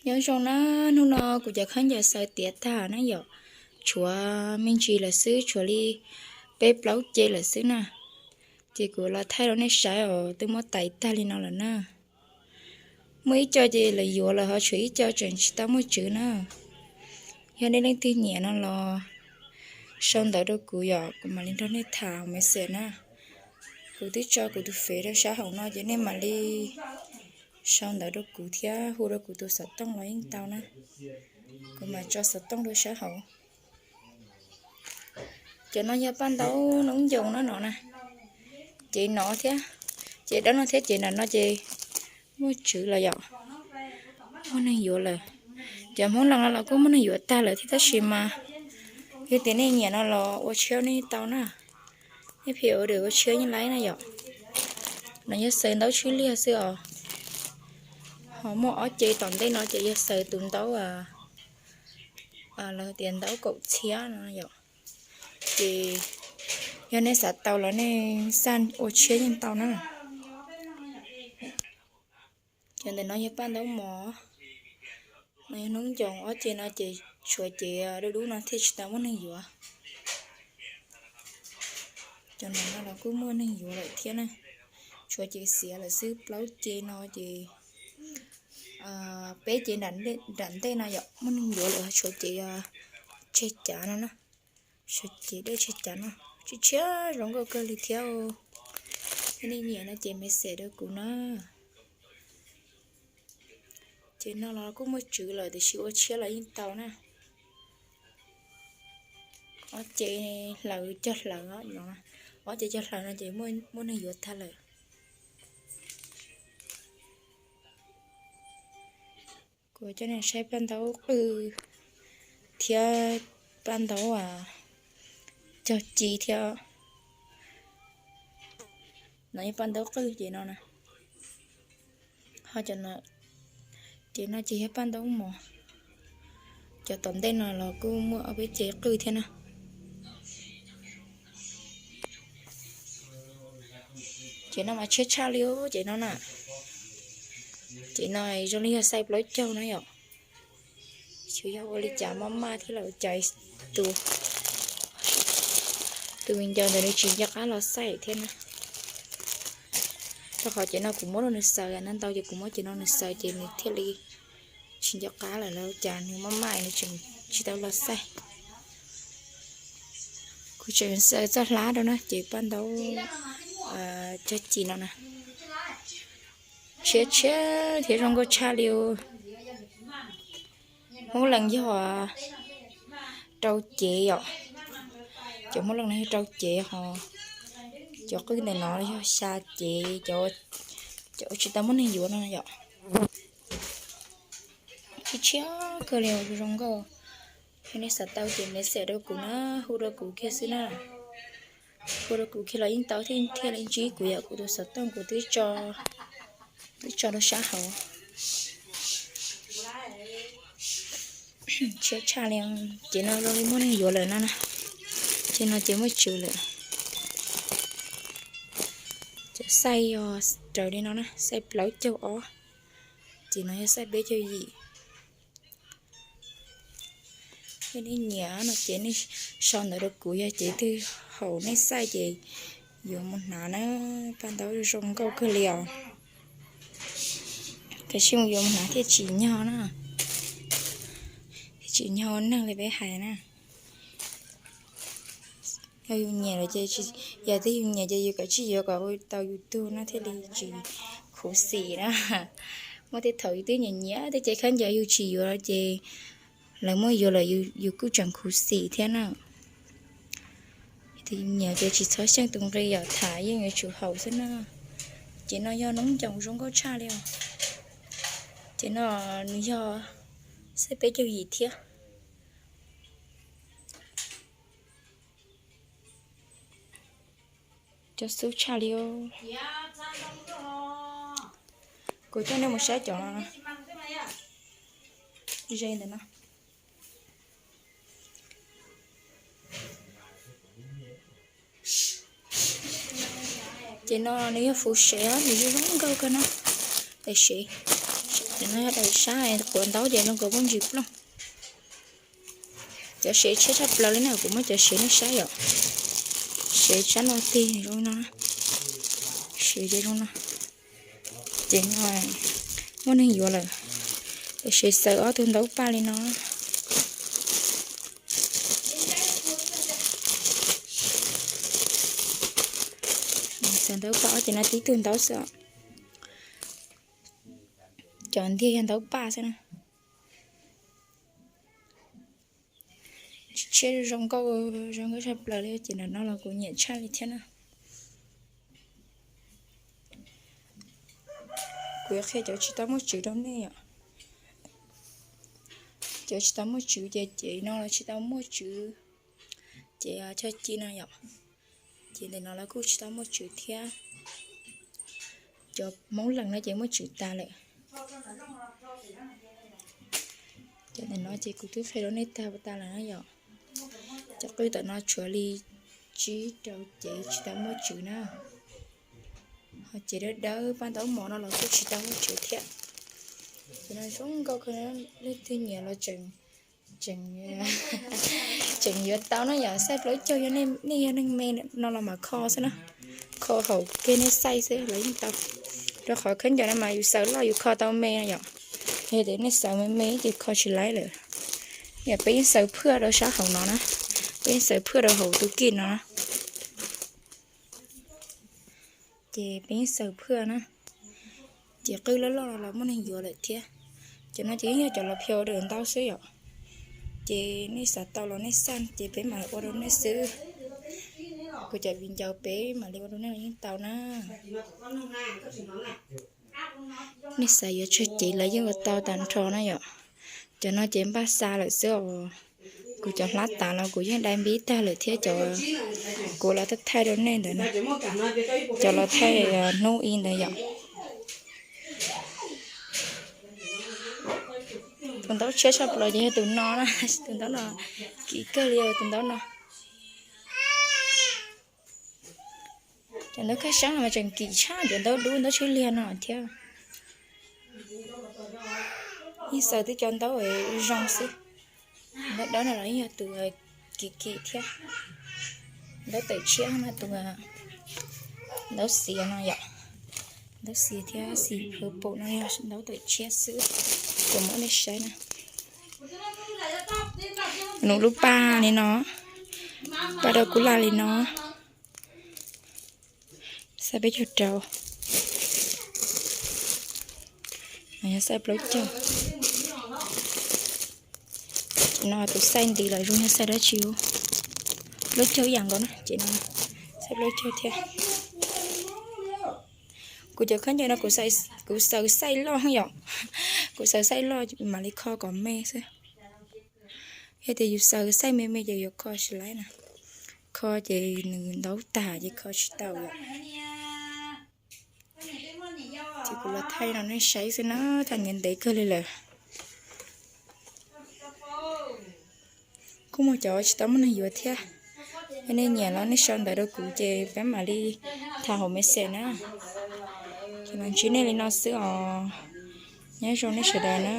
Nyob zoo na, hnub no kuv cov khaub ncaws xaws tiav tag na yom, tshuav me ntsis lawm xwb, tshuav li peb plaub ce lawm xwb na. Ces kuv los thaij rau nej saib os, twb muab tais tag li no lawm na. Muaj ib co ces lawv yuav lawm ho tshuav ib co tseem tsis tau muaj tswv na. Yog nej leej twg nyiam no los sau ntawv rau kuv yom, kuv mam li nrog nej tham message na. Kuv twb tso kuv tus Face rau sab hauv no ces nej mam li sau ntawv rau kuv thiab hu rau kuv tus xov tooj los yeej tau na. Kuv mam tso xov tooj rau sab hauv. Cov no yog paj ntaub noob ncoos no no na. Ces no thiab, ces dawb no thiab ces nram no ces muaj tswv lawm yom, muaj neeg yuav lawm. Cov Hmoob Lees no los kuj muaj neeg yuav tag lawm thiab tab sis mas yog tias nej nyiam no los ua tshiab nej tau na. Nej pheem ua dawm ua tshiab yeej laib na yom. No yog xaws ntaub tswb liag xwb os. Ho muaj ob ce tom ntej no ces yog xaws tus ntaub, lawv tias ntaub kaum txhiab no yom. Ces yog nej xav tau los nej xaj ua tshiab yeej tau na. Cov ntawm no yog paj ntaub mos, no yog noob ncoos, ob ce no ces tshuav cev dub dub no thiaj tsis tau muaj neeg yuav. Cov no los kuj muaj neeg yuav lawm thiab na, tshuav cev xiav lawm xwb. Plaub ce no ces, peb ce nram ntej no yom muaj neeg yuav lawm, tshuav cev tseg cav no na, tshuav cev dej tseg cav no, tshiab tshiab zoo nkauj kawg li thiab. Yog nej nyiam no ces message rau kuv na. Ces no los kuj muaj tswv lawm tiam sis ua tshiab los yeej tau na. Ob ce hlaws cog hlaws, ob ce cog hlaws no ces muaj neeg yuav tag lawm. Kuv coj nej saib paj ntaub qwj thiab paj ntaub cog ci thiab. No yog paj ntaub qwj ces no na. Ho cov no ces no ces yog paj ntaub mos. Cov tom ntej no los kuj muaj ob peb ce qwj thiab na. Ces no mas tshiab tshaj li os, ces no na. Ces no zoo li yog xaij plaub caug na yom. Xyov yog ua li cas maj maj thiab los ua cas tus, tus viv ncaus ntawd nws tsis nco qab los xaij thiab na. Rau qhov ces no kuv muab rau nws xaws, ntau ntau ces kuv muab ces no nws xaws ces nws thiaj li tsis nco qab lawm los cas nws maj maj nws tseem tsis tau los xaij. Kuv tseem xaws txoj hlab rau na, ces paj ntaub cog ci no na. Tshiab tshiab thiab zoo nkauj tshaj li os. Hmoob Lees yog rau cev yom. Cov Hmoob Lees no yog rau cev ho cov qwj ntawm no yog xya cev, cov tsis tau muaj neeg yuav no yom. Tshiab tshiab kawg li zoo nkauj. Yog nej xav tau ces message rau kuv na, hu rau kuv kiag xwb na. Hu rau kuv kiag los yeej tau thiab, thiaj li ntsib kuv yom, kuv tus xov tooj kuv twb tso rau sab hauv. Tshiab tshaj li, ces no zoo li muaj neeg yuav lawm no na. Ces no ces muaj tswv lawm. Cov xaij yog raws li no na, xaij plaub caug ob, ces no yog xaij peb caug yim. Yog nej nyiam no ces nej sau ntawv rau kuv, yog cev twg haum nej xaij ces yuav mus hnav na. Paj ntaub zoo nkauj kawg li os. Tab sis mus yuav mus hnav thiaj tsim nyog na, thiaj tsim nyog ua neeg li peb hais na. Yog yus nyiam lawm ces, yog twb yus nyiam ces yus kav tsij yuav kom ua tau yus tug no thiaj li tsis khuv xim na. Muaj tej thaum yus twb nyiam nyiam tej ces khaub ncaws yus tsis yuav ces lawv muab yuav lawm yus kuj tseem khuv xim thiab na. Yus nyiam ces tsis txhob xyeej tus nqi yom, tham yeej yuav tsum haum xwb na. Ces no yog noob ncoos zoo nkauj tshaj li os. Ces no nws yog xaij peb caug yim thiab. Cov xub tshaj li os. Kuv coj nej mus saib cov ze ntawm no. Ces no nws yog fuv sev, nws zoo nkauj kawg na. Es sev, Daim sab quav ntaub ces zoo nkaus muaj ntsis plooj. Cov sev tshiab tshaj plaws li na, kuv muab cov sev nej saib yom. Sev sab no tig zoo no, sev zoo no. Ces no muaj neeg yuav lawm, ces sev xaws ob tug ntaub paj li no. Xaws ntaub paj ob ces no tib tug ntaub xwb. Cov ntiag yog ntaub paj xwb na. Tshiab zoo nkauj, zoo nkauj tshaj plaws li, ces ntawm no los kuv nyiam tshaj li thiab na. Kuv yuav qhia cov tsis tau muaj tswv rau nej yom. Cov tsis tau muaj tswv ces, ces no los tsis tau muaj tswv, ces cog ci no yom. Ces ntawm no los kuj tsis tau muaj tswv thiab. Cov Hmoob lees no ces muaj tswv tas lawm. Ces ntawm no ces kuv twb qhia rau nej tag tas lawm na yom. Cov qwj tom no tshuav li tsib rau cev tsis tau muaj tswv na. Ho cev dawb dawb paj ntaub mov no los kuj tsis tau muaj tswv thiab. Ces no zoo nkauj kawg, leej twg nyiam los tseem, tseem, tseem yuav tau na yom. Xaij plaub caug yog nej yog neeg me no los mam kho xwb na. Kho haum kiag nej xaij xwb los yeej tau. Rau qhov khaub ncaws no mas yus xaws loj yus kho tau me no yom. Yog tias nej xaws me me ces kho tsis laib lawm. Yog peb yeej xaws phwaj rau sab hauv no na, peb yeej xaws phwaj rau hauv tus kij no na. Ces peb yeej xaws phwaj na. Ces qwj loj loj los muaj neeg yuav lawm thiab. Cov no ces yeej yog cov los phiu daws ntaub xwb yom. Ces nej xav tau los nej xaj ces peb mam ua rau nej xwb. Kuv cov viv ncaus peb mam li ua rau nej los yeej tau na. Nej xav yuav tsawg cev los yeej ua tau tag nrho na yom. Cov no ces npaj xa lawm xwb os. Kuv cov hlab tas los kuv yeej dai npib tag lawm thiab, cov kuv los thaij thaij rau nej ntawd na. Cov los thaij hnub ib ntawd yom. Tus ntaub tshiab tshaj plaws ces yog tus no na, tus ntaub no kim kawg li tus ntaub no. Cov ntaub khaj sab no mas tseem kim tshaj cov ntaub dub ntaub tshwb liag no thiab. Yeej xaws twb cov ntaub zoo xwb. Ntaub dawb no los yeej yog tus kim kim thiab. Ntaub tawm tshiab no tus ntaub xiav no yom. Ntaub xiav thiab xim purple no yog ntaub tawm tshiab xwb. Kuv muab nej saib na. Nws lub paj li no, paj dau kub laj li no. Xaij peb caug rau, yog xaij plaub caug. Ces no tus xaij nti los zoo yog xaij dab tsi, plaub caug ib yam nkaus na, ces no xaij plaub caug thiab. Kuv cov khaub ncaws no kuv xaws xaij loj yom, kuv xaws xaij loj mam li kho kom me xwb. Yog tias yus xaws xaij me me ces yuav kho tsis laib na, kho ces nws ntaub tag ces kho tsis tau yom. Ces kuv los thaij no nej saib xwb na, thaij ntev ntev kawg li lawm. Kuj muaj cov tsis tau muaj neeg yuav thiab. Yog nej nyiam los nej sau ntawv rau kuv ces peb mam li tham hauv message na. Ces los ntsib nej li no xwb os. Nyob zoo nej sawv daws na.